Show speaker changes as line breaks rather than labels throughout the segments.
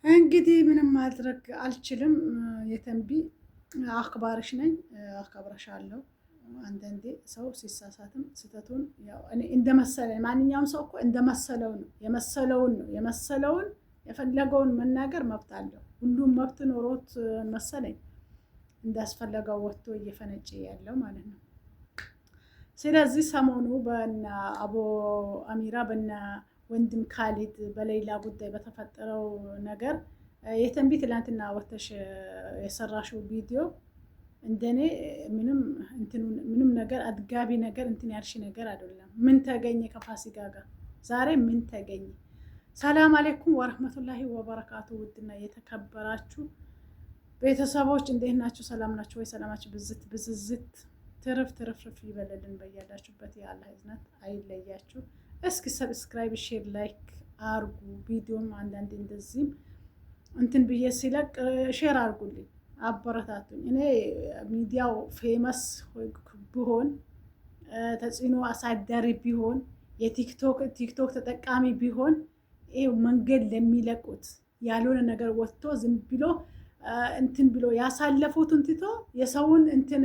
እንግዲህ ምንም ማድረግ አልችልም። የተንቢ አክባርሽ ነኝ፣ አከብረሻለሁ። አንዳንዴ ሰው ሲሳሳትም ስህተቱን እንደመሰለ ማንኛውም ሰው እኮ እንደመሰለው ነው የመሰለውን ነው የመሰለውን የፈለገውን መናገር መብት አለው። ሁሉም መብት ኖሮት መሰለኝ እንዳስፈለገው ወጥቶ እየፈነጨ ያለው ማለት ነው። ስለዚህ ሰሞኑ በነ አቦ አሚራ በነ ወንድም ካሊድ በሌላ ጉዳይ በተፈጠረው ነገር የተንቢ ትላንትና ወተሽ የሰራሽው ቪዲዮ እንደኔ ምንም ምንም ነገር አድጋቢ ነገር እንትን ያልሽ ነገር አይደለም። ምን ተገኘ ከፋሲካ ጋር ዛሬ ምን ተገኘ? ሰላም አሌይኩም ወረህመቱላሂ ወበረካቱ። ውድና የተከበራችሁ ቤተሰቦች እንዴት ናችሁ? ሰላም ናችሁ ወይ? ሰላማችሁ ብዝት ብዝዝት ትርፍ ትርፍርፍ ይበለልን። በያላችሁበት የአላህ እዝነት አይለያችሁ። እስኪ subscribe፣ share፣ like አርጉ። ቪዲዮም አንዳንዴ እንደዚህም እንትን ብዬ ሲለቅ share አርጉልኝ፣ አበረታቱኝ። እኔ ሚዲያው famous ቢሆን ተጽዕኖ አሳዳሪ ቢሆን የቲክቶክ ቲክቶክ ተጠቃሚ ቢሆን ይሄ መንገድ ለሚለቁት ያልሆነ ነገር ወጥቶ ዝም ብሎ እንትን ብሎ ያሳለፉትን ትቶ የሰውን እንትን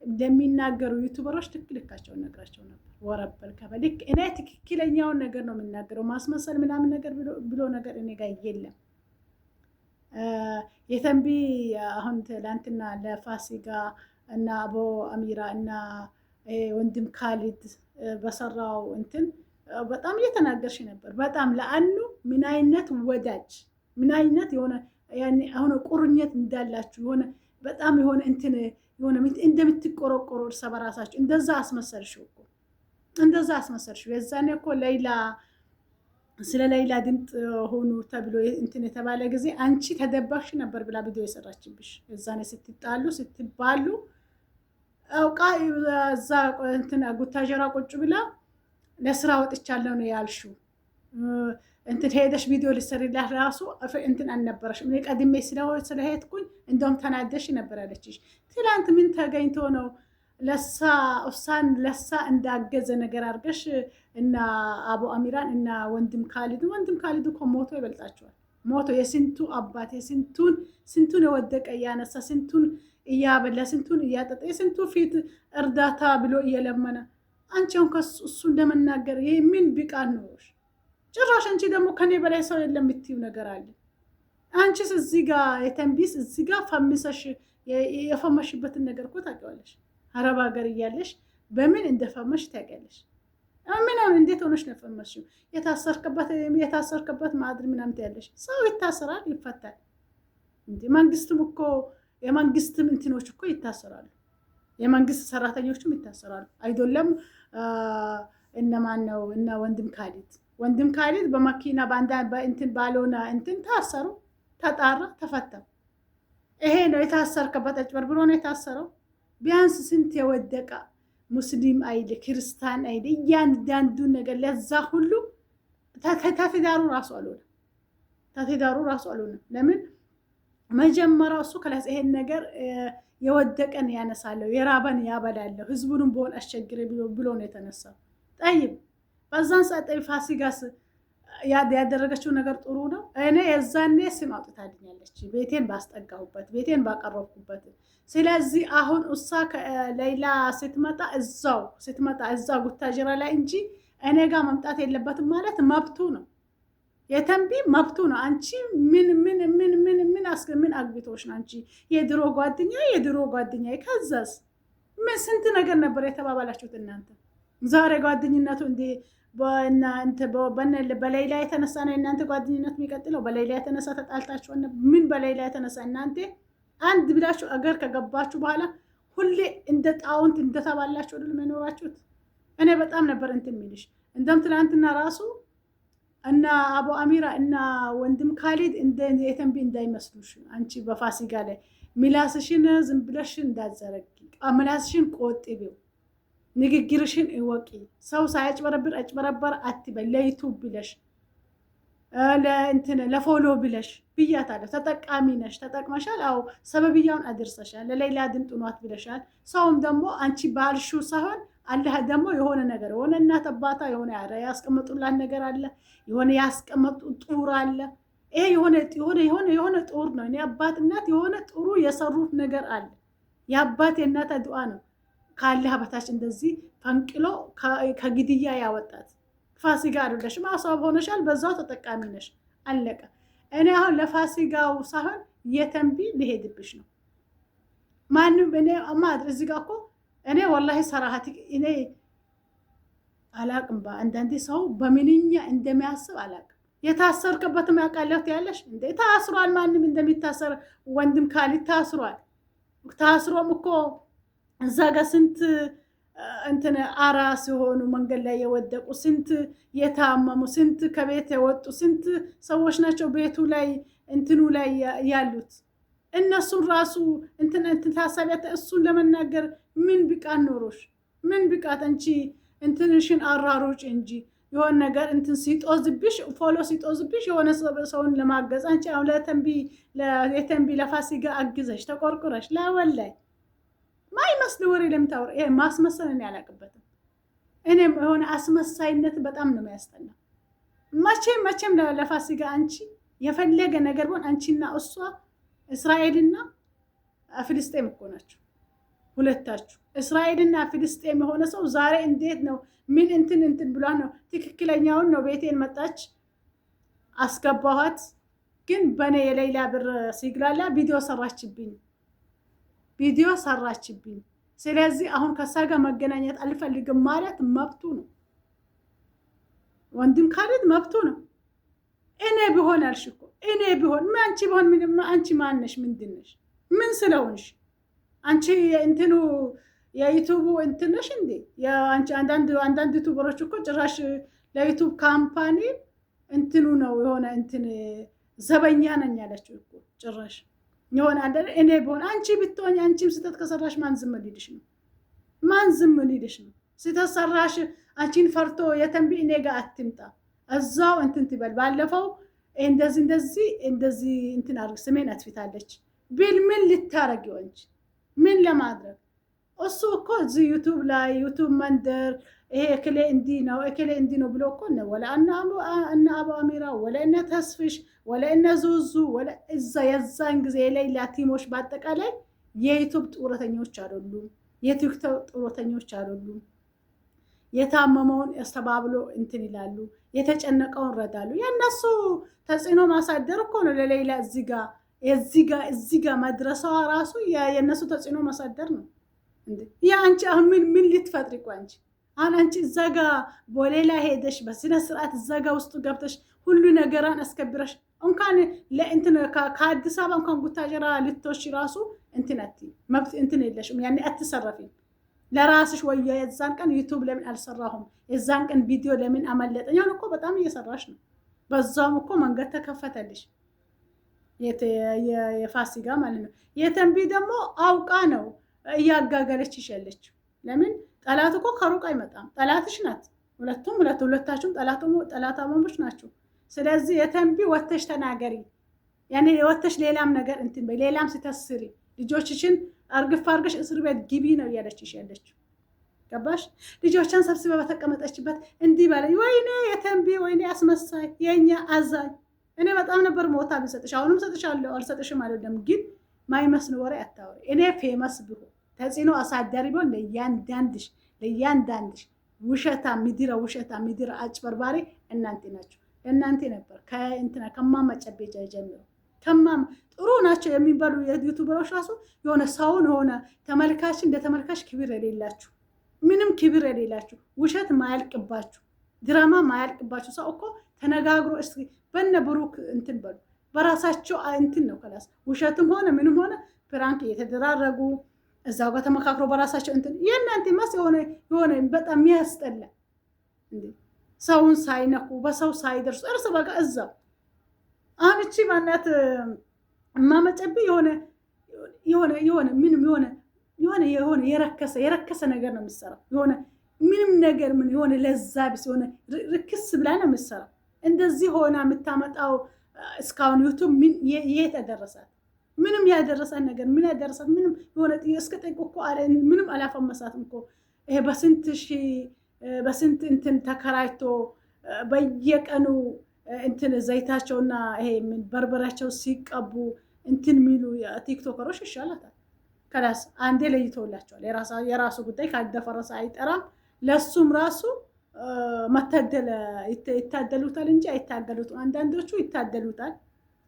ለሚናገሩ ዩቱበሮች ልክ ልካቸውን ነግራቸው ነበር። ወረበል ከበልክ እኔ ትክክለኛውን ነገር ነው የምናገረው። ማስመሰል ምናምን ነገር ብሎ ነገር እኔ ጋር የለም። የተንቢ አሁን ትላንትና ለፋሲካ እና አቦ አሚራ እና ወንድም ካሊድ በሰራው እንትን በጣም እየተናገርሽ ነበር። በጣም ለአኑ ምን አይነት ወዳጅ ምን አይነት የሆነ አሁን ቁርኝት እንዳላችሁ የሆነ በጣም የሆነ እንትን የሆነ እንደምትቆረቆሩ እርስ በራሳችሁ እንደዛ አስመሰልሽው እኮ እንደዛ አስመሰልሽው። የዛኔ እኮ ሌላ ስለ ሌላ ድምፅ ሆኑ ተብሎ እንትን የተባለ ጊዜ አንቺ ተደባሽ ነበር ብላ ቪዲዮ የሰራችብሽ። የዛኔ ስትጣሉ ስትባሉ አውቃ እዛ እንትን ጉታጀራ ቁጭ ብላ ለስራ ወጥቻለሁ ነው ያልሽው። እንትን ሄደሽ ቪዲዮ ልትሰሪላት ራሱ እንትን አልነበረሽም። እኔ ቀድሜ ስለሄድኩኝ እንደውም ተናደሽ ነበር ያለችሽ። ትላንት ምን ተገኝቶ ነው ለሳ እሳን ለሳ እንዳገዘ ነገር አድርገሽ እና አቡ አሚራን እና ወንድም ካሊድ ወንድም ካሊድ እኮ ሞቶ ይበልጣቸዋል። ሞቶ የስንቱ አባት የስንቱን ስንቱን የወደቀ እያነሳ ስንቱን እያበላ ስንቱን እያጠጣ የስንቱ ፊት እርዳታ ብሎ እየለመነ አንቺ አሁን እሱ እንደመናገር ይሄ ምን ብቃት ኖሮሽ? ጭራሽ አንቺ ደግሞ ከኔ በላይ ሰው የለም የምትይው ነገር አለ። አንቺስ እዚህ ጋ የተንቢስ እዚህ ጋ ፈምሰሽ የፈመሽበትን ነገር እኮ ታውቂዋለሽ። አረብ ሀገር እያለሽ በምን እንደፈመሽ ታውቂያለሽ። ምን እንዴት ሆነሽ ነው የፈመሽው? የታሰርክበት ማድር ምናምን ትያለሽ። ሰው ይታሰራል፣ ይፈታል። እንዲ መንግስትም እኮ የመንግስትም እንትኖች እኮ ይታሰራሉ። የመንግስት ሰራተኞችም ይታሰራሉ። አይደለም እነማን ነው እነ ወንድም ካሊድ ወንድም ካሊድ በመኪና በእንትን ባልሆነ እንትን ታሰሩ፣ ተጣራ፣ ተፈታ። ይሄ ነው የታሰርከበት፣ አጭበርብሮ ነው የታሰረው። ቢያንስ ስንት የወደቀ ሙስሊም አይል ክርስቲያን አይል እያንዳንዱ ነገር ለዛ ሁሉ ተትዳሩ ራሱ አልሆነ ተትዳሩ ራሱ አልሆነ። ለምን መጀመሪያ እሱ ከላስ ይሄን ነገር የወደቀን ያነሳለሁ የራበን ያበላለሁ ህዝቡንም በሆን አስቸግሬ ብሎ ነው የተነሳው። ጠይብ በዛን ሰዓት ጠይብ ፋሲካስ ያደረገችው ነገር ጥሩ ነው። እኔ የዛኔ ስም አውጥታልኛለች ቤቴን ባስጠጋሁበት ቤቴን ባቀረብኩበት። ስለዚህ አሁን እሷ ሌላ ስትመጣ እዛው ስትመጣ እዛው ጉታጅራ ላይ እንጂ እኔ ጋር መምጣት የለበትም ማለት መብቱ ነው። የተንቢ መብቱ ነው። አንቺ ምን ምን ምን ምን ምን ምን አግብቶሽ ነው አንቺ የድሮ ጓደኛ የድሮ ጓደኛ ከዛስ ምን ስንት ነገር ነበር የተባባላችሁት እናንተ። ዛሬ ጓደኝነቱ እንዴ በሌላ የተነሳ ነው የእናንተ ጓደኝነት የሚቀጥለው? በሌላ የተነሳ ተጣልታችሁ ምን በሌላ የተነሳ እናንተ አንድ ብላችሁ አገር ከገባችሁ በኋላ ሁሌ እንደ ጣውንት እንደተባላችሁ አይደል የኖራችሁት? እኔ በጣም ነበር እንትን የሚልሽ እንደም ትናንትና ራሱ እና አቡ አሚራ እና ወንድም ካሊድ እንደ የተንቢ እንዳይመስሉሽ አንቺ በፋሲካ ላይ ምላስሽን ዝም ብለሽ እንዳዘረጊ ምላስሽን ቆጥቢው፣ ንግግርሽን እወቂ። ሰው ሳያጭበረብር አጭበረበር አትበል። ለዩቱብ ብለሽ ለእንትን ለ follow ብለሽ ብያታለሁ። ተጠቃሚ ነሽ፣ ተጠቅመሻል። አዎ ሰበብያውን አድርሰሻል። ለሌላ ድምፅ ኗት ብለሻል። ሰውም ደግሞ አንቺ ባልሹ ሳይሆን አላህ ደግሞ የሆነ ነገር የሆነ እናት አባታ የሆነ ያስቀመጡላት ነገር አለ፣ የሆነ ያስቀመጡ ጡር አለ። ይሄ የሆነ የሆነ የሆነ የሆነ ጦር ነው። እኔ አባት እናት የሆነ ጥሩ የሰሩት ነገር አለ። የአባት የእናት ዱዓ ነው ካለህ በታች እንደዚህ ፈንቅሎ ከግድያ ያወጣት። ፋሲካ አይደለሽም፣ አሳብ ሆነሻል። በዛው ተጠቃሚ ነሽ። አለቀ። እኔ አሁን ለፋሲካው ሳይሆን የተንቢ ሊሄድብሽ ነው። ማንም እኔ ማድር እዚህ ጋር እኮ እኔ ወላሂ ሰራሀት እኔ አላቅም። አንዳንዴ ሰው በምንኛ እንደሚያስብ አላቅም። የታሰርከበትም ያውቃለሁ ያለሽ እንዴ? ታስሯል። ማንም እንደሚታሰር ወንድም ካሊድ ታስሯል። ታስሮም እኮ እዛ ጋር ስንት እንትን አራስ የሆኑ መንገድ ላይ የወደቁ፣ ስንት የታመሙ፣ ስንት ከቤት የወጡ ስንት ሰዎች ናቸው ቤቱ ላይ እንትኑ ላይ ያሉት። እነሱን ራሱ እንትን እንትን ታሳቢያት እሱን ለመናገር ምን ብቃት ኖሮሽ? ምን ብቃት አንቺ እንትንሽን አራሮጭ እንጂ የሆነ ነገር እንትን ሲጦዝብሽ፣ follow ሲጦዝብሽ የሆነ ሰውን ለማገዝ አንቺ አሁን ለተንቢ የተንቢ ለፋሲካ አግዘሽ ተቆርቁረሽ ላወላይ ማይመስል ወሬ ለምታወር ይሄ ማስመሰል እኔ አላውቅበትም። እኔም የሆነ አስመሳይነት በጣም ነው የሚያስጠላው። መቼም መቼም ለፋሲካ አንቺ የፈለገ ነገር ቢሆን አንቺና እሷ እስራኤልና ፍልስጤም እኮ ናቸው ሁለታችሁ። እስራኤልና ፍልስጤም የሆነ ሰው ዛሬ እንዴት ነው ምን እንትን እንትን ብሏ ነው ትክክለኛውን ነው። ቤቴን መጣች አስገባኋት፣ ግን በእኔ የሌላ ብር ሲግላላ ቪዲዮ ሰራችብኝ፣ ቪዲዮ ሰራችብኝ። ስለዚህ አሁን ከሳ ጋር መገናኘት አልፈልግም ማለት መብቱ ነው። ወንድም ካሊድ መብቱ ነው። እኔ ቢሆን አልሽ እኮ እኔ ቢሆን አንቺ ቢሆን አንቺ ማነሽ? ምንድነሽ? ምን ስለሆንሽ አንቺ እንትኑ የዩቱቡ እንትነሽ እንዴ? አንቺ አንዳንድ አንዳንድ YouTuber ኦች እኮ ጭራሽ ለዩቱብ company እንትኑ ነው የሆነ እንትን ዘበኛ ነኝ ያለችው እኮ ጭራሽ የሆነ አንዳንድ እኔ ቢሆን አንቺ ብትሆኝ አንቺም ስህተት ከሰራሽ ማን ዝም ሊልሽ ነው? ማን ዝም ሊልሽ ነው? ስህተት ሰራሽ አንቺን ፈርቶ የተንቢ እኔ ጋር አትምጣ፣ እዛው እንትን ትበል። ባለፈው እንደዚህ እንደዚህ እንደዚህ እንትን አድርግ ስሜን አጥፍታለች ቢል ምን ልታረጊው አንቺ ምን ለማድረግ? እሱ እኮ እዚህ ዩቱብ ላይ ዩቱብ መንደር ይሄ እክሌ እንዲህ ነው እክሌ እንዲህ ነው ብሎ እኮ ነው ወላ እነ አቡ አሚራ ወላ እነ ተስፍሽ ወላ እነ ዙዙ ወላ እዛ የዛን ጊዜ የሌላ team ኦች በአጠቃላይ የዩቱብ ጡረተኞች አይደሉም፣ የቲክቶክ ጡረተኞች አይደሉም። የታመመውን አስተባብሎ እንትን ይላሉ፣ የተጨነቀውን ረዳሉ። የእነሱ ተጽዕኖ ማሳደር እኮ ነው ለሌላ እዚህ ጋ እዚህ ጋ እዚህ ጋ መድረሷ ራሱ የእነሱ ተጽዕኖ ማሳደር ነው። ያ አንቺ አሁን ምን ምን ልትፈጥሪ እኮ አንቺ አሁን አንቺ እዛ ጋ ቦሌ ላይ ሄደሽ በስነ ስርዓት እዛ ጋ ውስጡ ገብተሽ ሁሉ ነገራን አስከብረሽ እንኳን ለእንትን ከአዲስ አበባ እንኳን ጉታጀራ ልትወሽ ራሱ እንትን አትይም፣ መብት እንትን የለሽም፣ ያኔ አትሰረፊም። ለራስሽ ወይ የዛን ቀን ዩቱብ ለምን አልሰራሁም፣ የዛን ቀን ቪዲዮ ለምን አመለጠኝ? አሁን እኮ በጣም እየሰራሽ ነው። በዛውም እኮ መንገድ ተከፈተልሽ፣ የፋሲካ ማለት ነው። የተንቢ ደግሞ አውቃ ነው እያጋገለች ያለችው። ለምን ጠላት እኮ ከሩቅ አይመጣም። ጠላትሽ ናት። ሁለቱም ሁለታችሁም ጠላታሞች ናቸው። ስለዚህ የተንቢ ወተሽ ተናገሪ፣ ያኔ ወተሽ ሌላም ነገር እንትን በይ፣ ሌላም ስተስሪ ልጆችሽን አርግፍ አርገሽ እስር ቤት ግቢ ነው እያለችሽ ያለችው። ገባሽ? ልጆቿን ሰብስበ በተቀመጠችበት እንዲህ ባለ ወይኔ የተንቢ ወይኔ አስመሳይ የኛ አዛኝ። እኔ በጣም ነበር ሞታ ብሰጥሽ፣ አሁንም ሰጥሻለሁ፣ አልሰጥሽም አይደለም፣ ግን ማይመስል ወሬ አታወሪ። እኔ famous ብሆን ተጽዕኖ አሳዳሪ ቢሆን ለእያንዳንድሽ ለእያንዳንድሽ ውሸታ ምድረ ውሸታ ምድረ አጭበርባሪ እናንተ ናችሁ። እናንተ ነበር ከእንትና ከማመጨቤጃ ጀምሮ ከማም ጥሩ ናቸው የሚባሉ YouTuber ኦች ራሱ የሆነ ሰውን የሆነ ተመልካች እንደ ተመልካች ክብር የሌላችሁ፣ ምንም ክብር የሌላችሁ፣ ውሸት ማያልቅባችሁ፣ ድራማ ማያልቅባችሁ። ሰው እኮ ተነጋግሮ እስኪ በነ ብሩክ እንትን በሉ በራሳቸው እንትን ነው ከላስ ውሸትም ሆነ ምንም ሆነ prank እየተደራረጉ እዛው ጋር ተመካክሮ በራሳቸው እንትን የእናንተ ማስ የሆነ የሆነ በጣም የሚያስጠላ እንዴ ሰውን ሳይነኩ በሰው ሳይደርሱ እርስ በቃ እዛው አሁን እቺ ማናት እማመጨብ የሆነ የሆነ የሆነ ምንም የሆነ የሆነ የሆነ የረከሰ የረከሰ ነገር ነው የምትሰራው። የሆነ ምንም ነገር ምን የሆነ ለዛ ቢስ የሆነ ርክስ ብላ ነው የምትሰራው። እንደዚህ ሆና የምታመጣው እስካሁን ዩቱብ ምን የት ያደረሳት? ምንም ያደረሳት ነገር ምን ያደረሳት? ምንም የሆነ እስከ ጠይቅ እኮ ምንም አላፈመሳትም እኮ። ይሄ በስንት ሺ በስንት እንትን ተከራይቶ በየቀኑ እንትን ዘይታቸውና ይሄ ምን በርበሬያቸው ሲቀቡ እንትን የሚሉ ቲክቶከሮች ይሻላታል። خلاص አንዴ ለይተውላቸዋል። የራሱ ጉዳይ ካልደፈረሰ አይጠራም። ለሱም ራሱ መታደል ይታደሉታል እንጂ አይታገሉትም። አንዳንዶቹ ይታደሉታል፣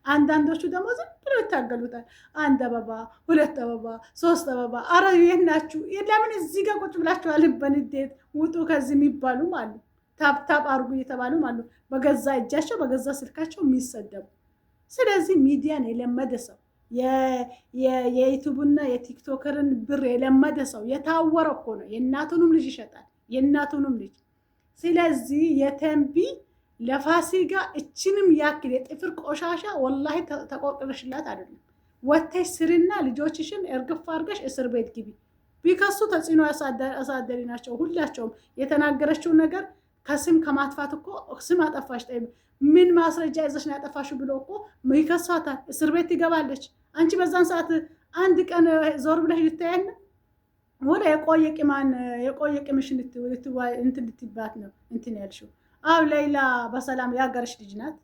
አንዳንዶቹ ደግሞ ዝም ብሎ ይታገሉታል። አንድ አበባ፣ ሁለት አበባ፣ ሶስት አበባ። አረ የት ናችሁ? ለምን እዚህ ጋር ቁጭ ብላችኋል? በንዴት ውጡ ከዚህ የሚባሉም አሉ። tap tap አርጉ እየተባሉም አሉ። በገዛ እጃቸው በገዛ ስልካቸው የሚሰደቡ። ስለዚህ ሚዲያን የለመደ ሰው፣ የዩቱብና የቲክቶከርን ብር የለመደ ሰው የታወረ እኮ ነው። የእናቱንም ልጅ ይሸጣል፣ የእናቱንም ልጅ። ስለዚህ የተንቢ ለፋሲካ እችንም ያክል የጥፍር ቆሻሻ ወላሂ ተቆርቅረሽላት አይደለም። ወተሽ ስሪና ልጆችሽን እርግፍ አድርገሽ እስር ቤት ግቢ። ቢከሱ ተጽዕኖ አሳደሪ ናቸው ሁላቸውም። የተናገረችው ነገር ከስም ከማጥፋት እኮ ስም አጠፋሽ፣ ምን ማስረጃ ይዘሽ ነው ያጠፋሽው ብሎ እኮ ይከሷታል። እስር ቤት ትገባለች። አንቺ በዛን ሰዓት አንድ ቀን ዞር ብለሽ ልታያል ወደ የቆየ ቅማን የቆየ ቅምሽን እንትን ልትባት ነው እንትን ያልሽው። አው ሌላ በሰላም የሀገርሽ ልጅ ናት።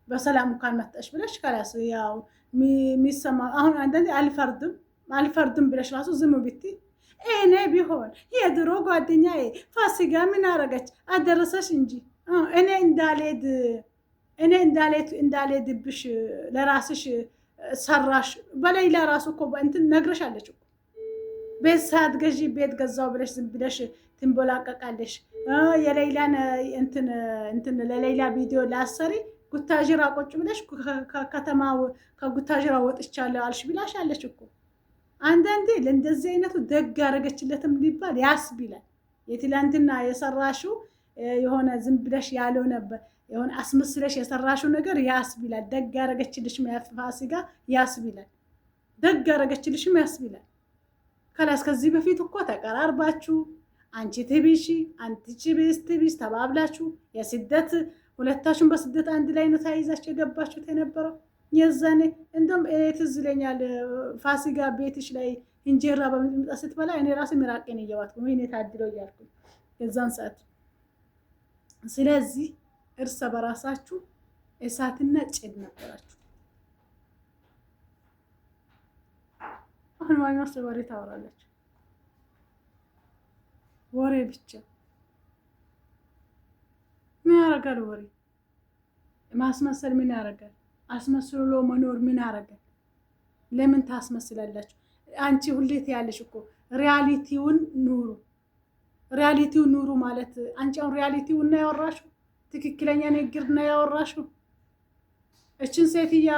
በሰላም እንኳን መጣሽ ብለሽ خلاص ያው የሚሰማ አሁን አንዳንዴ አልፈርድም አልፈርድም ብለሽ ራሱ ዝም ብትይ፣ እኔ ቢሆን የድሮ ጓደኛዬ ፋሲካ ምን አረገች አደረሰሽ እንጂ እኔ እንዳልሄድ እኔ እንዳልሄድ እንዳልሄድብሽ ለራስሽ ሰራሽ። በሌላ ራሱ እኮ እንትን ነግረሻለች እኮ፣ ቤት ሳትገዢ ቤት ገዛው ብለሽ ዝም ብለሽ ትንቦላቀቃለሽ። የሌላን እንትን እንትን ለሌላ ቪዲዮ ላሰሪ ጉታጅራ ቁጭ ብለሽ ከከተማው ከጉታጅራ ወጥቻለሁ አልሽ ብላሻለች እኮ። አንዳንዴ ለእንደዚህ አይነቱ ደግ አደረገችለትም ሊባል ያስብላል። የትላንትና የሰራሽው የሆነ ዝም ብለሽ ያለው ነበር የሆነ አስመስለሽ የሰራሽው ነገር ያስብላል። ደግ አደረገችልሽ ፋሲካ ያስብላል። ደግ አደረገችልሽም ያስብላል። خلاص ከዚህ በፊት እኮ ተቀራርባችሁ አንቺ ትቢሺ አንቺ ትቢስ ትቢስ ተባብላችሁ የስደት ሁለታችሁን በስደት አንድ ላይ ነው ተያይዛችሁ የገባችሁት የነበረው። የዛኔ እንደውም እኔ ትዝ ይለኛል ፋሲካ ቤትሽ ላይ እንጀራ በሚጥሚጣ ስትበላ እኔ ራሴ ምራቄን እየዋጥኩ ወይኔ ታድለው እያልኩ የዛን ሰዓት። ስለዚህ እርሰ በራሳችሁ እሳትና ጭድ ነበራችሁ። አሁን ማይመስል ወሬ ታወራለች። ወሬ ብቻ ምን ያደርጋል? ወሬ ማስመሰል ምን ያደርጋል? አስመስሎ መኖር ምን ያደርጋል? ለምን ታስመስላላችሁ? አንቺ ሁሌት ያለሽ እኮ reality ውን ኑሩ፣ reality ውን ኑሩ ማለት አንቺ አሁን reality ውን ነው ያወራሽው፣ ትክክለኛ ንግግር ነው ያወራሽው። እችን ሴትያ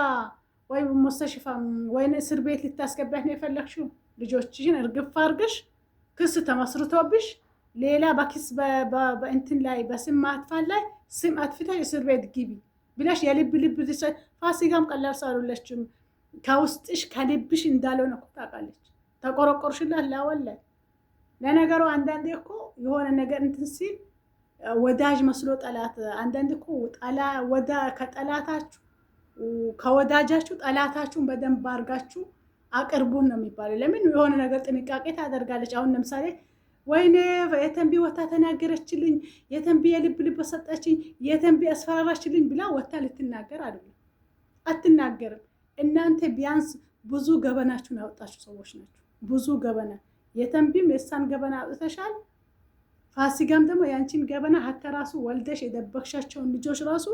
ወይ مستشفى ወይ እስር ቤት ልታስገቢያት ነው የፈለግሽው። ልጆችሽን እርግፍ አድርገሽ ክስ ተመስርቶብሽ ሌላ በክስ በእንትን ላይ በስም ማጥፋት ላይ ስም አጥፍተሽ እስር ቤት ግቢ ብለሽ የልብ ልብ። ፋሲካም ቀላል ሰው አይደለችም። ከውስጥሽ ከልብሽ እንዳልሆነ እኮ ታውቃለች። ተቆረቆርሽላት ላወለ ለነገሩ አንዳንዴ እኮ የሆነ ነገር እንትን ሲል ወዳጅ መስሎ ጠላት፣ አንዳንዴ እኮ ከጠላታችሁ ከወዳጃችሁ ጠላታችሁን በደንብ አድርጋችሁ አቅርቡን ነው የሚባለው። ለምን የሆነ ነገር ጥንቃቄ ታደርጋለች። አሁን ለምሳሌ ወይኔ የተንቢ ወታ ተናገረችልኝ፣ የተንቢ የልብ ልብ ሰጠችኝ፣ የተንቢ አስፈራራችልኝ ብላ ወታ ልትናገር አይደለም፣ አትናገርም። እናንተ ቢያንስ ብዙ ገበናችሁን ያወጣችሁ ሰዎች ናችሁ። ብዙ ገበና የተንቢም የእሷን ገበና አውጥተሻል። ፋሲካም ደግሞ ያንቺን ገበና ሀታ ራሱ ወልደሽ የደበቅሻቸውን ልጆች ራሱ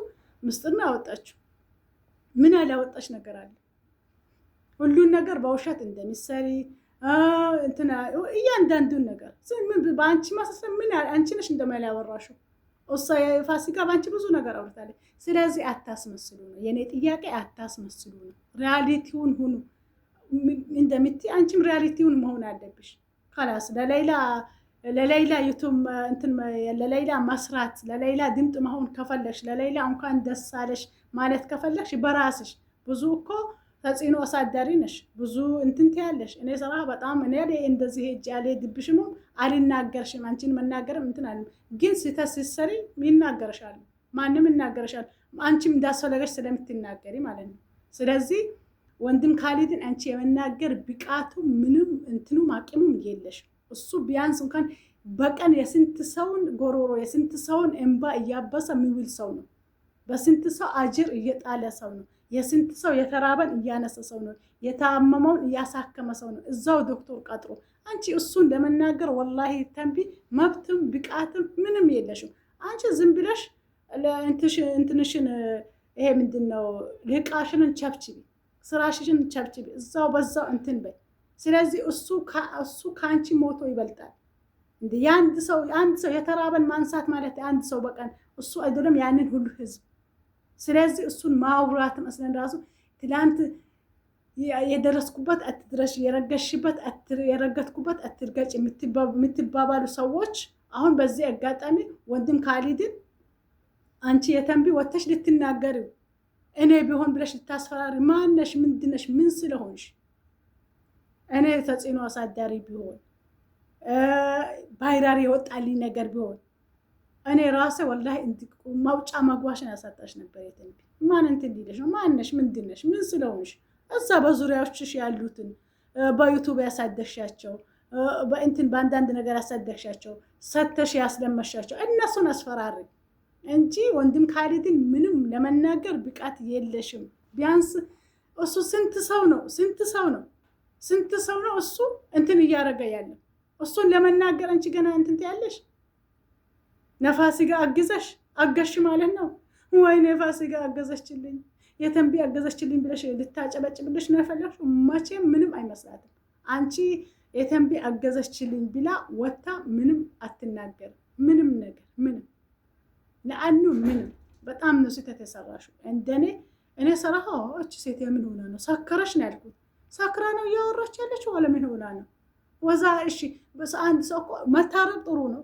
ምስጢር ነው ያወጣችሁ። ምን ያላወጣሽ ነገር አለ? ሁሉን ነገር በውሸት እንደሚሰሪ እንትና እያንዳንዱን ነገር በአንቺ ማሳሰብ ምን አንቺ ነሽ እንደማይል ያወራሽው። እሷ የፋሲካ በአንቺ ብዙ ነገር አውርታለች። ስለዚህ አታስመስሉ ነው የኔ ጥያቄ፣ አታስመስሉ ነው። reality ውን ሁኑ እንደምትይ አንቺም reality ውን መሆን አለብሽ። خلاص ለሌላ ዩቱብ እንትን ለሌላ መስራት ለሌላ ድምጥ መሆን ከፈለግሽ፣ ለሌላ እንኳን ደስ አለሽ ማለት ከፈለግሽ በራስሽ ብዙ እኮ ተጽዕኖ አሳዳሪ ነሽ። ብዙ እንትን ትያለሽ። እኔ ስራ በጣም እኔ እንደዚህ ሄጅ አልሄድብሽም፣ አልናገርሽም። አንቺን መናገርም እንትን አለ፣ ግን ስህተት ስትሰሪ ይናገርሻል፣ ማንም ይናገርሻል። አንቺም እንዳስፈለገሽ ስለምትናገሪ ማለት ነው። ስለዚህ ወንድም ካሊድን አንቺ የመናገር ብቃቱ ምንም እንትኑም አቅሙም የለሽም። እሱ ቢያንስ እንኳን በቀን የስንት ሰውን ጎሮሮ የስንት ሰውን እንባ እያበሰ የሚውል ሰው ነው። በስንት ሰው አጅር እየጣለ ሰው ነው። የስንት ሰው የተራበን እያነሰ ሰው ነው። የታመመውን እያሳከመ ሰው ነው። እዛው ዶክተር ቀጥሮ አንቺ እሱን ለመናገር ወላሂ ተንቢ መብትም ብቃትም ምንም የለሽም። አንቺ ዝም ብለሽ እንትንሽን ይሄ ምንድን ነው ልቃሽንን ቸብችቢ፣ ስራሽን ቸብችቢ፣ እዛው በዛው እንትን በይ። ስለዚህ እሱ ከአንቺ ሞቶ ይበልጣል። እንደ የአንድ ሰው አንድ ሰው የተራበን ማንሳት ማለት አንድ ሰው በቀን እሱ አይደለም ያንን ሁሉ ህዝብ። ስለዚህ እሱን ማውራት መስለን ራሱ ትላንት የደረስኩበት አትድረሽ፣ የረገሽበት የረገጥኩበት አትርገጭ የምትባባሉ ሰዎች አሁን በዚህ አጋጣሚ ወንድም ካሊድን አንቺ የተንቢ ወተሽ ልትናገሪው እኔ ቢሆን ብለሽ ልታስፈራሪ ማነሽ? ምንድነሽ? ምን ስለሆንሽ እኔ ተጽዕኖ አሳዳሪ ቢሆን ባይራሪ የወጣልኝ ነገር ቢሆን እኔ ራሴ ወላሂ ማውጫ መግባሽን ያሳጣሽ ነበር። የተንቢ ማን እንትን ሊለሽ ነው? ማነሽ? ምንድነሽ? ምን ስለሆንሽ እዛ በዙሪያዎችሽ ያሉትን በዩቱብ ያሳደግሻቸው በእንትን በአንዳንድ ነገር ያሳደግሻቸው ሰተሽ ያስለመሻቸው እነሱን አስፈራሪ እንጂ ወንድም ካሊድን ምንም ለመናገር ብቃት የለሽም። ቢያንስ እሱ ስንት ሰው ነው ስንት ሰው ነው ስንት ሰው ነው እሱ እንትን እያደረገ ያለ እሱን ለመናገር አንቺ ገና እንትን ትያለሽ። ነፋሲ ጋር አግዘሽ አገሽ ማለት ነው ወይ? ነፋሲ ጋር አገዘችልኝ የተንቢ አገዘችልኝ ብለሽ ልታጨበጭብልሽ ነው የፈለግሽው? መቼም ምንም አይመስላትም። አንቺ የተንቢ አገዘችልኝ ብላ ወታ ምንም አትናገርም። ምንም ነገር ምንም ለአኑ ምንም በጣም ነው ስህተት የሰራሽው። እንደኔ እኔ ሰራሃ እች ሴት የምን ሆና ነው ሰከረሽ ነው ያልኩት። ሰክራ ነው እያወራች ያለችው ወለ ምን ሆና ነው? ወዛ እሺ፣ አንድ ሰው እኮ መታረቅ ጥሩ ነው።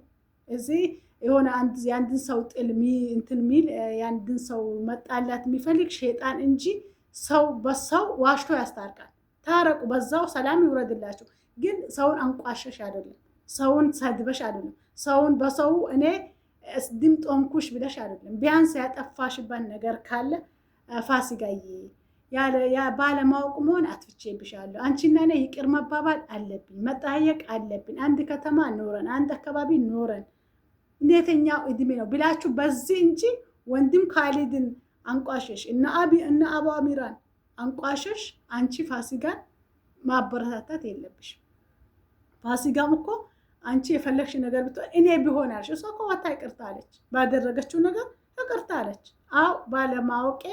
እዚህ የሆነ የአንድን ሰው ጥል እንትን ሚል የአንድን ሰው መጣላት የሚፈልግ ሼጣን እንጂ ሰው በሰው ዋሽቶ ያስታርቃል። ታረቁ፣ በዛው ሰላም ይውረድላቸው። ግን ሰውን አንቋሸሽ አይደለም፣ ሰውን ሰድበሽ አይደለም፣ ሰውን በሰው እኔ ድምፅ ሆንኩሽ ብለሽ አይደለም። ቢያንስ ያጠፋሽበት ነገር ካለ ፋሲካዬ ባለማወቅ መሆን አጥፍቼብሻለሁ፣ አንቺና እኔ ይቅር መባባል አለብኝ፣ መጠያየቅ አለብን። አንድ ከተማ ኖረን አንድ አካባቢ ኖረን እንዴተኛው እድሜ ነው ብላችሁ በዚህ እንጂ ወንድም ካሊድን አንቋሸሽ እነ አቢ እነ አቡ አሚራን አንቋሸሽ አንቺ ፋሲካን ማበረታታት የለብሽም። ፋሲካም እኮ አንቺ የፈለግሽ ነገር ብትሆን እኔ ቢሆን አለሽ። እሷ እኮ ወታ ይቅርታ አለች፣ ባደረገችው ነገር ይቅርታ አለች። አው ባለማወቄ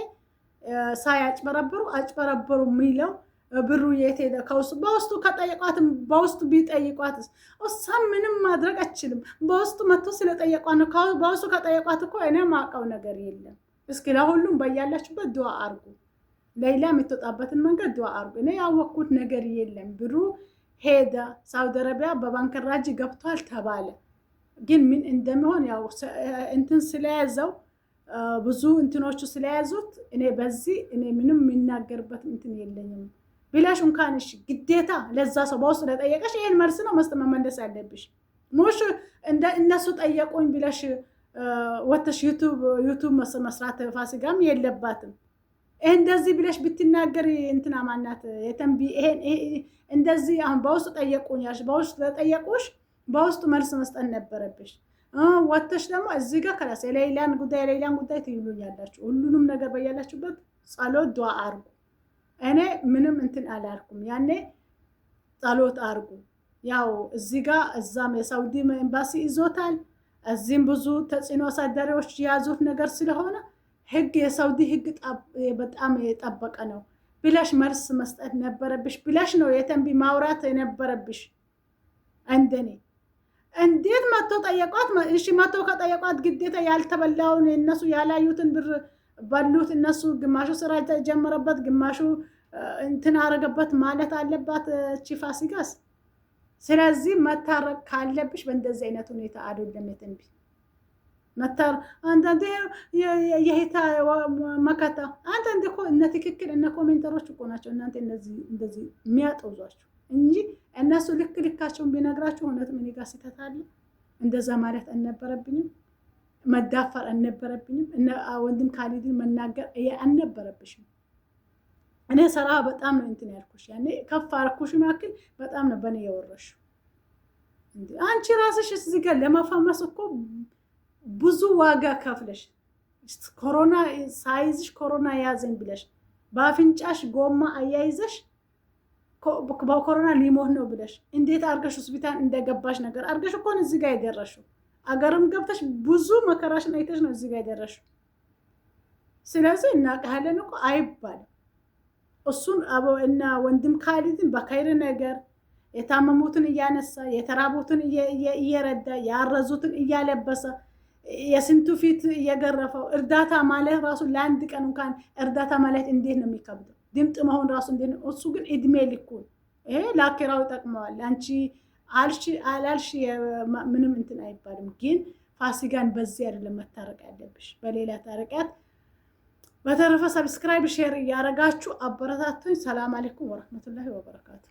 ሳያጭበረብሩ አጭበረብሩ የሚለው ብሩ የት ሄደ? ከውስጡ በውስጡ ከጠየቋትም በውስጡ ቢጠይቋትስ እሷ ምንም ማድረግ አችልም። በውስጡ መጥቶ ስለጠየቋት ነው። በውስጡ ከጠየቋት እኮ እኔ ማውቀው ነገር የለም። እስኪ ለሁሉም በያላችሁበት ዱዓ አርጉ። ሌላ የምትወጣበትን መንገድ ዱዓ አርጉ። እኔ ያወቅኩት ነገር የለም። ብሩ ሄደ ሳውዲ አረቢያ በባንክ ራጅ ገብቷል ተባለ። ግን ምን እንደሚሆን ያው እንትን ስለያዘው ብዙ እንትኖቹ ስለያዙት እኔ በዚህ እኔ ምንም የሚናገርበት እንትን የለኝም ብለሽ እንኳን እሺ ግዴታ ለዛ ሰው በውስጥ ለጠየቀሽ ይሄን መልስ ነው መስጠት መመለስ ያለብሽ። ሙሽ እንደ እነሱ ጠየቁኝ ብለሽ ወተሽ ዩቱብ መስራት ፋሲካም የለባትም። እንደዚህ ብለሽ ብትናገሪ እንትና ማናት የተንቢ ይሄን እንደዚህ አሁን በውስጥ ጠየቁኝ ያልሽ በውስጥ ለጠየቁሽ በውስጡ መልስ መስጠት ነበረብሽ። ወተሽ ደግሞ እዚህ ጋር ከላስ የሌላን ጉዳይ የሌላን ጉዳይ ትይሉኛላችሁ። ሁሉንም ነገር በያላችሁበት ጸሎት ዱዓ አርጉ። እኔ ምንም እንትን አላልኩም። ያኔ ጸሎት አርጉ። ያው እዚህ ጋር እዛም የሳውዲ ኤምባሲ ይዞታል፣ እዚህም ብዙ ተጽዕኖ አሳዳሪዎች የያዙት ነገር ስለሆነ ህግ የሳውዲ ህግ በጣም የጠበቀ ነው ብለሽ መልስ መስጠት ነበረብሽ። ብለሽ ነው የተንቢ ማውራት የነበረብሽ። እንደኔ እንዴት መቶ ጠየቋት? እሺ መቶ ከጠየቋት ግዴታ ያልተበላውን እነሱ ያላዩትን ብር በሉት። እነሱ ግማሹ ስራ ተጀመረበት፣ ግማሹ እንትን አረገበት ማለት አለባት እቺ ፋሲካስ። ስለዚህ መታረቅ ካለብሽ በእንደዚህ አይነት ሁኔታ አይደለም የተንቢ መታር አንዳንዴ የሄታ መከታ አንዳንዴ እኮ እነ ትክክል እነ ኮሜንተሮች እኮ ናቸው እናንተ እንደዚህ እንደዚህ የሚያጠውዟችሁ እንጂ እነሱ ልክ ልካቸውን ቢነግራችሁ እውነትም እኔ ጋር ስህተት አለ፣ እንደዛ ማለት አልነበረብኝም፣ መዳፈር አልነበረብኝም፣ ወንድም ካሊድን መናገር አልነበረብሽም። እኔ ሰራ በጣም ነው እንትን ያልኩሽ፣ ያኔ ከፍ አልኩሽ ያክል በጣም ነው በእኔ የወረሽው። አንቺ ራስሽ እዚህ ጋር ለመፈመስ እኮ ብዙ ዋጋ ከፍለሽ ኮሮና ሳይዝሽ ኮሮና ያዘኝ ብለሽ፣ በአፍንጫሽ ጎማ አያይዘሽ በኮሮና ሊሞት ነው ብለሽ እንዴት አርገሽ ሆስፒታል እንደገባሽ ነገር አርገሽ እኮ እዚህ ጋር የደረሽው። አገርም ገብተሽ ብዙ መከራሽን አይተሽ ነው እዚህ ጋር የደረሽው። ስለዚህ እናውቅሃለን እኮ አይባልም። እሱን እና ወንድም ካሊድን በካይር ነገር የታመሙትን እያነሳ፣ የተራቡትን እየረዳ፣ ያረዙትን እያለበሰ፣ የስንቱ ፊት እየገረፈው፣ እርዳታ ማለት ራሱ ለአንድ ቀን እንኳን እርዳታ ማለት እንዴት ነው የሚከብደው? ድምጥ መሆን ራሱ እንዴት ነው? እሱ ግን እድሜ ልኩን ይሄ ለአኬራው ይጠቅመዋል። አንቺ አልሽ አላልሽ ምንም እንትን አይባልም። ግን ፋሲካን በዚህ አይደለም መታረቅ ያለብሽ፣ በሌላ ታረቂያት። በተረፈ subscribe፣ share እያረጋችሁ አበረታቱኝ። ሰላም አለይኩም ወረህመቱላሂ ወበረካቱ።